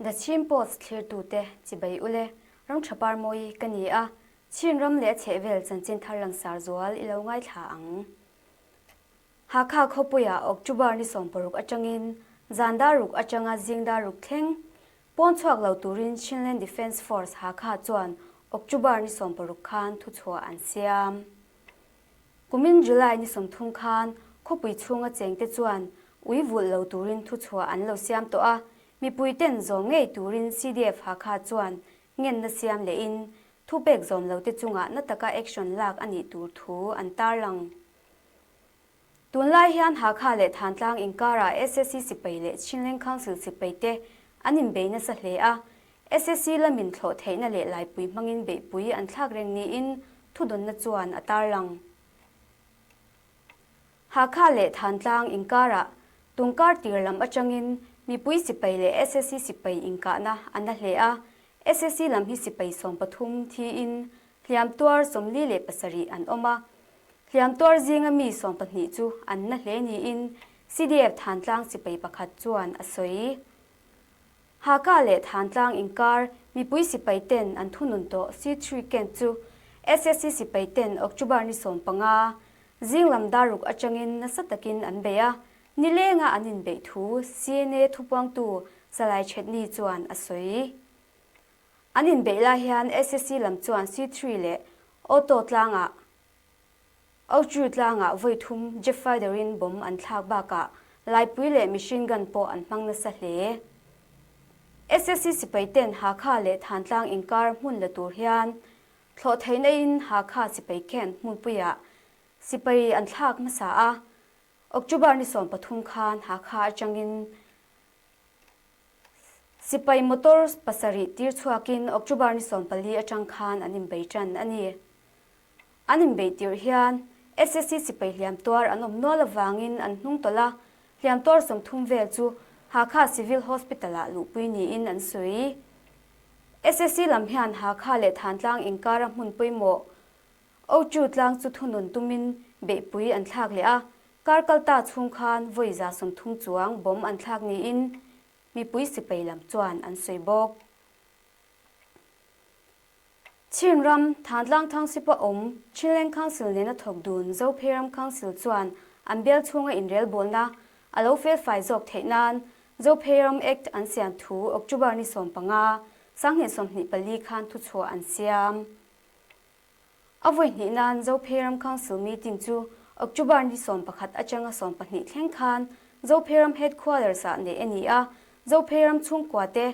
The Chin Post thlirtute chibai ule, Ramṭha Parmawi ka ni a, Chin ram le a chehvel chanchin thar langsar zual i lo ngaithla ang. Hakha khawpui ah October ni 16 aṭangin zan daruk aṭanga zing daruk thleng pawn chhuak lo turin Chinland Defence Force Hakha chuan October ni 16 khan thuchhuah an siam. Kumin July ni 30 khan khawpui chhunga chengte chuan ui vulh lo turin thuchhuah an lo siam tawh a, mipui ten zawm ngei turin CDF Hakha chuan ngenna siam lehin thupek zawm lote chungah na taka action lak a nih tur thu an tarlang. Tunlai hian Hakha leh Thantlang inkarah SSC sipai leh Chinleng Council sipai te an inbei nasa hle a, SSC lamin thlawh theihna leh laipui hmangin beihpui an thlak reng niin thudawnna chuan a tarlang. Hakha leh Thantlang inkarah tungkar tir lam atangin mipui sipai leh SSC sipai inkahna a na hle a, SSC lam hi sipai 13 thiin hliam tuar 47 an awm a, hliam tuar zinga mi 12 chu an na hle niin CDF Thantlang sipai pakhat chuan a sawi. Hakha leh Thantlang inkar mipui sipai ten an thunun tawh C3 camp chu SSC sipai ten October ni 15, zinglam daruk atangin nasa takin an bei a, nilenga an inbeih thu CNA thupuangtu Salai Chetni chuan a sawi. An inbeih lai hian SSC lam chuan C3 leh Auto tlangah Oaktree tlangah vawi thum jet fighter-in bomb an thlak bakah laipui leh machine gun pawh an hmang nasa hle. SSC sipai ten Hakha leh Thantlang inkar hmun la tur hian thlawh theihna in Hakha sipai camp hmunpuiah sipai an thlak hmasa a, October ni 13 khan Hakha atangin sipai motor pasarih tir chhuakin October ni 14 atang khan an inbei tan a ni. An inbeih tirh hian SSC sipai hliam tuar an awm nual avangin an hnung tawlh a, hliam tuar 30 vel chu Hakha Civil Hospital-ah luhpui niin an sawi. SSC lam hian Hakha leh Thantlang inkara hmun pawimawh Ochu tlang chu thunun tumin beihpui an thlak leh a, kar kalta chhung khan vawi 30 chuang bomb an thlak niin mipui sipai lam chuan an sawi bawk. Chin ram, Thantlang Township-a awm Chinleng Council nena thawk dun Zopheiram Council chuan an bial chhunga inrelbawlna a lo felfai zawk theih nan Zopheiram Act an siam thu October ni 15, 2024 khan thuchhuah an siam. A vawi hnih nan Zopheiram Council meeting chu October ni 11 atanga 12 thleng khan Zopheiram Headquarters-ah neih a ni a, Zopheiram chhungkua te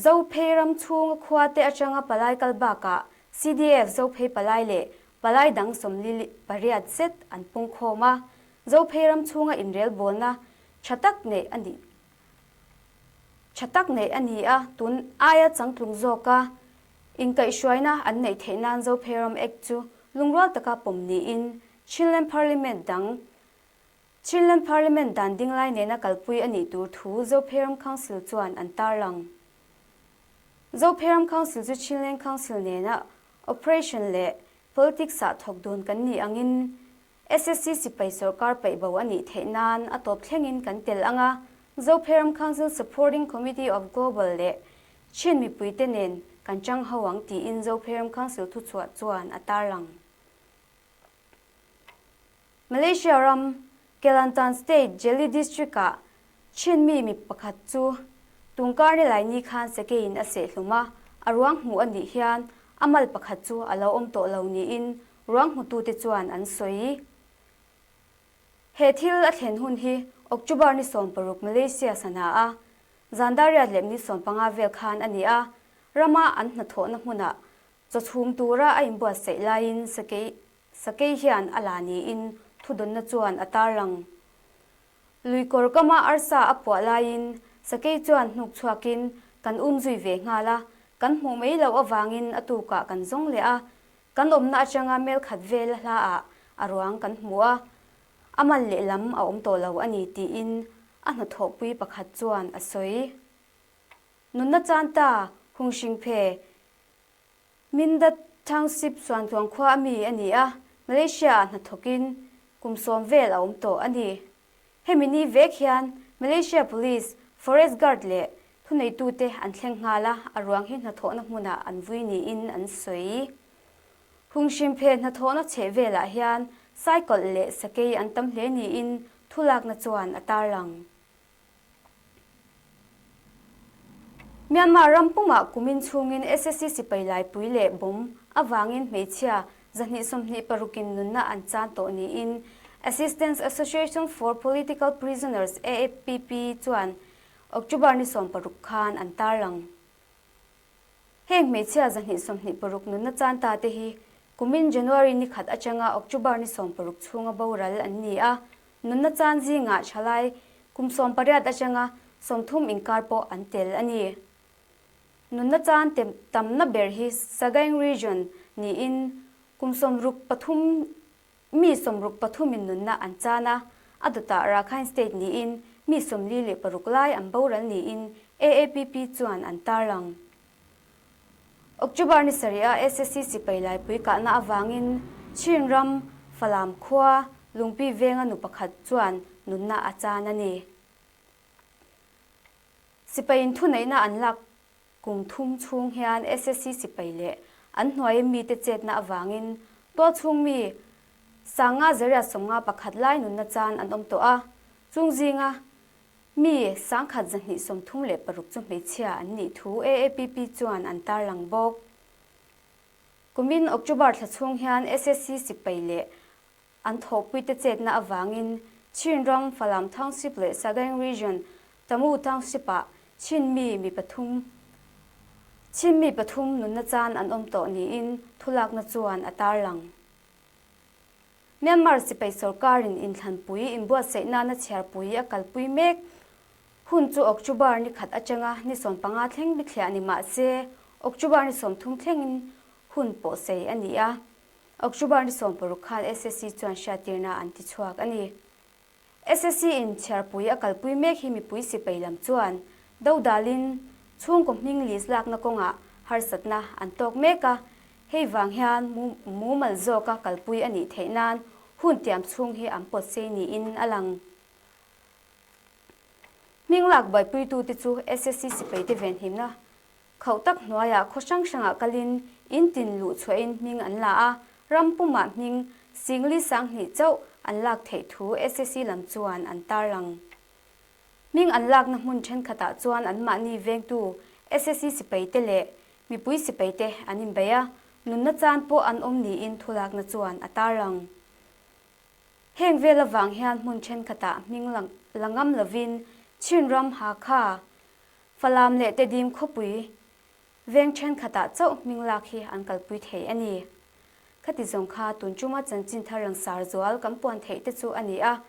Zophei ram chhunga khua te atanga palai kal bakah CDF Zophei palai leh palai dang 48 zet an pung khawm a, Zophei ram chhunga inrel bawlna tha tak neih a ni tha tak neih a ni a, tun aia changtlung zawka inkaihhruaina an neih theih nan Zophei ram Act chu lungrual taka pawm niin Chinland Parliament dang Chinland Parliament dan dinglai nena kalpui a nih tur thu Zopheiram Council chuan an tarlang. Zopheiram Council chu Chinland Council nena operation leh politics-ah thawk dun kan nih angin SSC sipai sorkar paih bo a nih theih nan a tawp thlengin kan tel ang a, Zopheiram Council Supporting Committee of Global leh Chin mipuite nen kan chang ho ang tiin Zopheiram Council thuchhuah chuan a tarlang. Malaysia ram, Kelantan State, Jeli District-ah Chin mi mi pakhat chu tungkar ni lai ni khan sakeiin a sehhlum a, a ruang hmuh a nih hian a mal pakhat chu a lo awm tawh lo niin ruang hmutute chuan an sawi. He thil a thlen hun hi October ni 16 Malaysia sana a zan dar riat leh minute 15 vel khan a ni a, rama an hnathawhna hmunah chaw chhum tura a inbuatsaih laiin sakei Sakei hian a la niin thudawnna chuan a tarlang. Luikawr kama arsa a puah laiin sakei chuan hnuk chhuakin kan um zui ve nghal a, kan hmuh mai loh avangin a tukah kan zawng leh a, kan awmna atanga mel khat vel a hlaah a ruang kan hmu a, a mal lehlam a awm tawh lo a ni tiin a hnathawhpui pakhat chuan a sawi. Nunna chan ta, Hungxingphe Mindat Township Suantluang khua a mi a ni a, Malaysia-ah hnathawkin kum 10 vel a awm tawh a ni. Hemi ni vek hian Malaysia Police, Forest Guard leh Thuneitute an thleng nghal a, a ruang hi hnathawhna hmunah an vui niin an sawi. Hungsimphe hnathawhna chheh velah hian saikawlh leh sakei an tam hle niin thulakna chuan a tarlang. Myanmar ram pumah kumin chhungin SSC sipai laipui leh bomb avangin hmeichhia 226 in nunna an chan tawh niin Assistance Association for Political Prisoners, AAPP, chuan October ni 16 khan an tarlang. Heng hmeichhia 226 nunna chan ta te hi kumin January ni khat atanga October ni 16 chhunga boral an ni a, nunna chan zingah thalai kum 18 atanga 30 inkar pawh an tel a ni. Nunna chan tamna ber hi Sagaing Region niin kum 63 Mi 63 in nunna an chan a, a dawtah Rakhine State niin mi 46 lai an boral niin AAPP chuan an tarlang. October ni sarih a SSC sipai laipui kahna avangin Chin ram Falam khua Lungpi venga nu pakhat chuan nunna a chan a ni. Sipaiin thuneihna an lak Kum thum chhung hian SSC sipai leh an hnuaia mite chetna avangin tualchhung mi sanga zaria 51 lai nunna chan an awm tawh a, chung zinga mi 1236 chu hmeichhia an nih thu AAPP chuan an tarlang bawk. Kumin October thla chhung hian SSC sipai leh An thawhpuite chetna avangin Chin ram Falam Township leh Sagaing Region Tamu Township-ah Chin mi mi pathum Chin mi pathum nunna chan an awm tawh niin thulakna chuan a tarlang. Myanmar sipai sorkarin inthlanpui inbuatsaih nana chhiarpui a kalpui mek hun chu October ni khat atanga ni 15 thleng bithliah ni mah se October ni 30 thlengin hun pawhsei a ni a. October ni 16 khan SSC chuan hriattirna an ti chhuak a ni. SSC in chhiarpui a kalpui mek hi mipui sipai lam chuan dodalin chhungkaw hming list lakna kawngah harsatna an tawk mek a, hei vang hian mumal zawka kalpui a nih theih nan hun tiam chhung hi an pawt sei niin a lang. Hming lak buaipuitute chu SSC sipaite venhimna Khauh tak hnuaiah khaw hrang hrangah kalin in tin luh chhuahin hming an la a, ram pumah hming Singli 2000 chauh an lak theih thu SSC lam chuan an tarlang. Hming an lakna hmun thenkhatah chuan anmahni vengtu SSC sipaite leh mipui sipaite an inbeih a, nunna chan pawh an awm niin thulakna chuan a tarlang. Heng vel avang hian hmun thenkhatah hming la ngam lovin Chin ram Hakha, Falam leh Tedim khawpui veng thenkhatah chauh hming lak hi an kalpui thei a ni. Khati zawng kha tun tuma chanchin thar langsar zual kan puan theih te chu a ni a,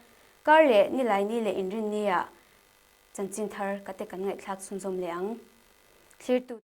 kar leh Nilaini leh Inrinnia chanchin thar ka te kan ngaihthlak chhunzawm leh ang. Thlirtu.